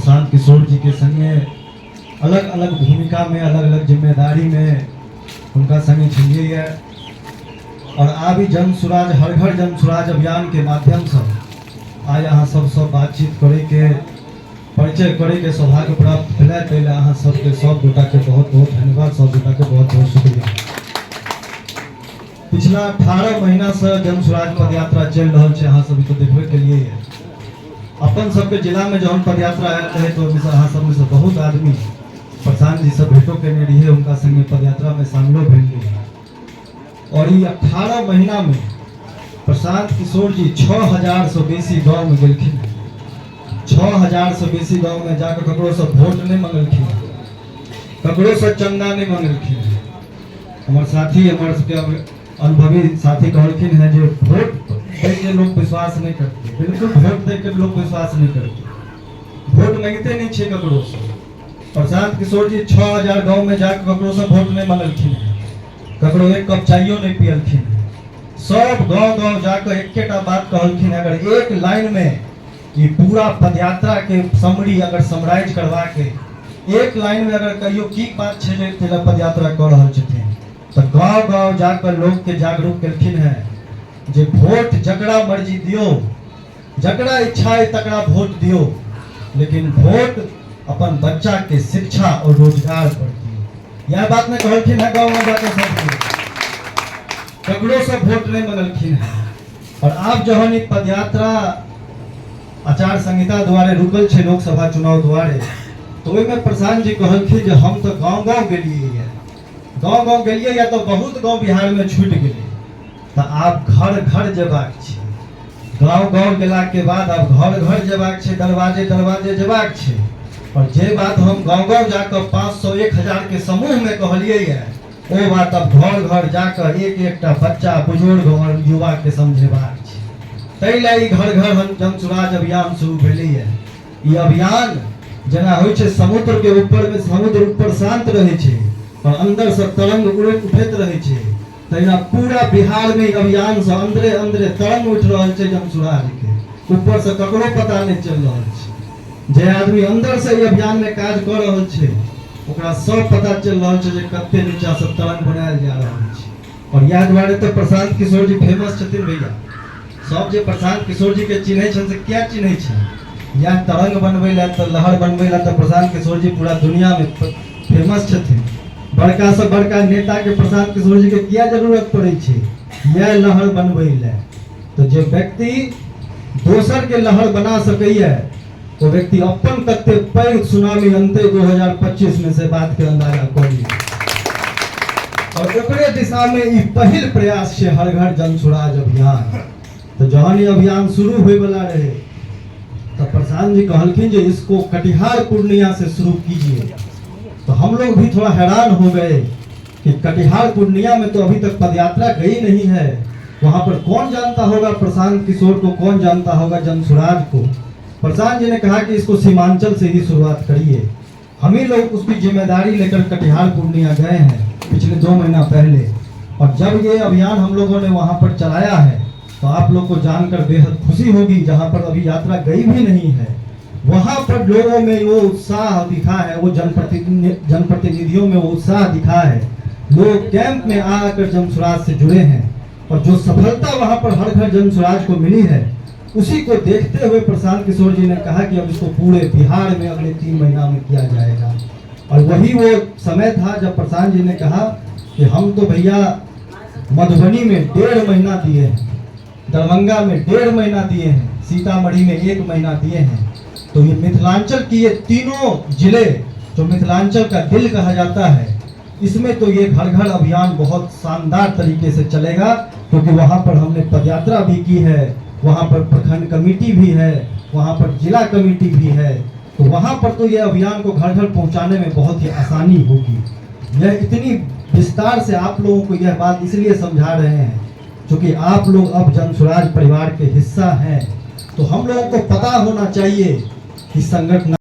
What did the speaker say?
प्रशांत किशोर जी के संगे अलग अलग भूमिका में, अलग अलग जिम्मेदारी में हुनका संगे छलियै। और आब ई जन सुराज, हर घर जन सुराज अभियान के माध्यम से आइ अहाँ सबसँ बातचीत करैके, परिचय करैके सौभाग्य प्राप्त भेलै, ताहि लए अहाँ सबके, सब गोटाके बहुत बहुत धन्यवाद, सब गोटाके बहुत बहुत शुक्रिया। पिछला 18 महीना से जन सुराज पदयात्रा चलि रहल छै। अहाँ सब तऽ देखबे केलियै। अपन सबके जिलामे जहन पदयात्रा आयल रहै तऽ ओहिमे अहाँ सबमे से बहुत आदमी प्रशांत जी से भेटो केने रहियै, हुनका संगे पदयात्रामे शामिलो भेल रहियै। और ई 18 महीना में प्रशांत किशोर जी 6000 से बेसी गाँव में गेलखिन। 6000 से बेसी गाँव में जाकर ककरो से वोट नहीं मंगलखिन, ककरो से चंदा नहीं मंगलखिन। हमर साथी, हमर सबके अनुभवी साथी कहलखिन हैं जे वोट दै के लोग विश्वास नहीं करते। बिल्कुल, वोट दे के लोग विश्वास नहीं करते, वोट मांगते नहीं छे ककरो से। प्रशांत किशोर जी 6000 गाँव में जाकर ककरो से वोट नहीं मंगलखिन हैं, ककरो एक कप चाइयो नहीं पियलखिन। सब गांव गांव जाकर एकेटा बात कहलखिन, अगर एक लाइन में ई पूरा पदयात्रा के समरी अगर समराइज करवा के एक लाइन में अगर कहियो की बात छै जे ताहि पदयात्रा कऽ रहल छथिन, तऽ गांव गांव जाकर लोग के जागरूक केलखिन हैं जे वोट जकरा मर्जी दियो, जकरा इच्छा है तकरा वोट दियो, लेकिन वोट अपन बच्चा के शिक्षा और रोजगार पर दियो। यह बात ने कहलखिन है। गाँव में जाकर सबके, ककरो से वोट नहीं मंगलखिन है। और आब जहन ई पदयात्रा आचार संहिता द्वारे रुकल छै लोकसभा चुनाव द्वारे, तो ओहिमे प्रशांत जी कहलखिन जे हम तऽ गाँव गाँव गेलियै ये, गाँव गाँव गेलियै या तऽ बहुत गाँव बिहारमे छूटि गेलै, तऽ आब घर घर जेबाक छै। गाँव गाँव गेलाके बाद आब घर घर जेबाक छै, दरवाजे दरवाजे जेबाक छै। और जे बात हम गाँव गाँव जाकऽ 500 1000 के समूहमे कहलियै ये, ओ बात अब घर घर जाकऽ एक एकटा बच्चा, बुजुर्ग और युवाके समझेबाक छै। ताहि लए ई घर घर हम जन सुराज अभियान शुरू भेलैए। ई अभियान जेना होइ छै समुद्र के ऊपर में, समुद्र ऊपर शांत रहै छै और अंदर से तरंग उड़ैत उठैत रहै छै, तहिना पूरा बिहार में ई अभियान से अंदरे अंदरे तरंग उठि रहल छै जन सुराज के। ऊपर से ककरो पता नहि चलि रहल छै। जे आदमी अंदर से ई अभियान में काज कऽ रहल छै, ओकरा सब पता चलि रहल छै जे कते नीचा से तरंग बनायल जा रहल छै। और इएह दुआरे तऽ प्रशांत किशोर जी फेमस छथिन भैया। सब जे प्रशांत किशोर जी के चिन्है छनि से किया चिन्है छनि? इएह तरंग बनबै लए तऽ, लहर बनबै लए तऽ प्रशांत किशोर जी पूरा दुनिया में फेमस छथिन। बड़का से बड़का नेता के प्रशांत किशोर जी के किया जरूरत पड़ै छै? इएह लहर बनबै लए। तऽ जे व्यक्ति दोसर के लहर बना सकैए, ओ व्यक्ति अपन कते पैघ सुनामी अनतै 2025 में, से बात के अंदाजा कऽ लियौ। और ओकरे दिशा में ई पहिल प्रयास छै हर घर जन सुराज अभियान। तऽ जहन ई अभियान शुरू होय वाला रहे तो प्रशांत जी कहलखिन जे इसको कटिहार पूर्णिया से शुरू कीजिए। तो हम लोग भी थोड़ा हैरान हो गए कि कटिहार पूर्णिया में तो अभी तक पदयात्रा गई नहीं है, वहां पर कौन जानता होगा प्रशांत किशोर को, कौन जानता होगा जन सुराज को। प्रशांत जी ने कहा कि इसको सीमांचल से ही शुरुआत करिए। हम ही लोग उसकी जिम्मेदारी लेकर कटिहार पूर्णिया गए हैं पिछले 2 महीना पहले। और जब ये अभियान हम लोगों ने वहाँ पर चलाया है तो आप लोग को जानकर बेहद खुशी होगी, जहाँ पर अभी यात्रा गई भी नहीं है, वहाँ पर लोगों में वो उत्साह दिखा है, वो जनप्रतिनिधियों में वो उत्साह दिखा है। लोग कैंप में आकर जन सुराज से जुड़े हैं और जो सफलता वहाँ पर हर घर जन सुराज को मिली है, उसी को देखते हुए प्रशांत किशोर जी ने कहा कि अब इसको पूरे बिहार में अगले 3 महीना में किया जाएगा। और वही वो समय था जब प्रशांत जी ने कहा कि हम तो भैया मधुबनी में 1.5 महीना दिए हैं, दरभंगा में 1.5 महीना दिए हैं, सीतामढ़ी में 1 महीना दिए हैं, तो ये मिथिलांचल की ये तीनों जिले, जो मिथिलांचल का दिल कहा जाता है, इसमें तो ये घर घर अभियान बहुत शानदार तरीके से चलेगा, क्योंकि वहाँ पर हमने पदयात्रा भी की है, वहाँ पर प्रखंड कमेटी भी है, वहाँ पर जिला कमेटी भी है, तो वहाँ पर तो ये अभियान को घर घर पहुँचाने में बहुत ही आसानी होगी। यह इतनी विस्तार से आप लोगों को यह बात इसलिए समझा रहे हैं क्योंकि आप लोग अब जन सुराज परिवार के हिस्सा हैं, तो हम लोगों को पता होना चाहिए कि संगठन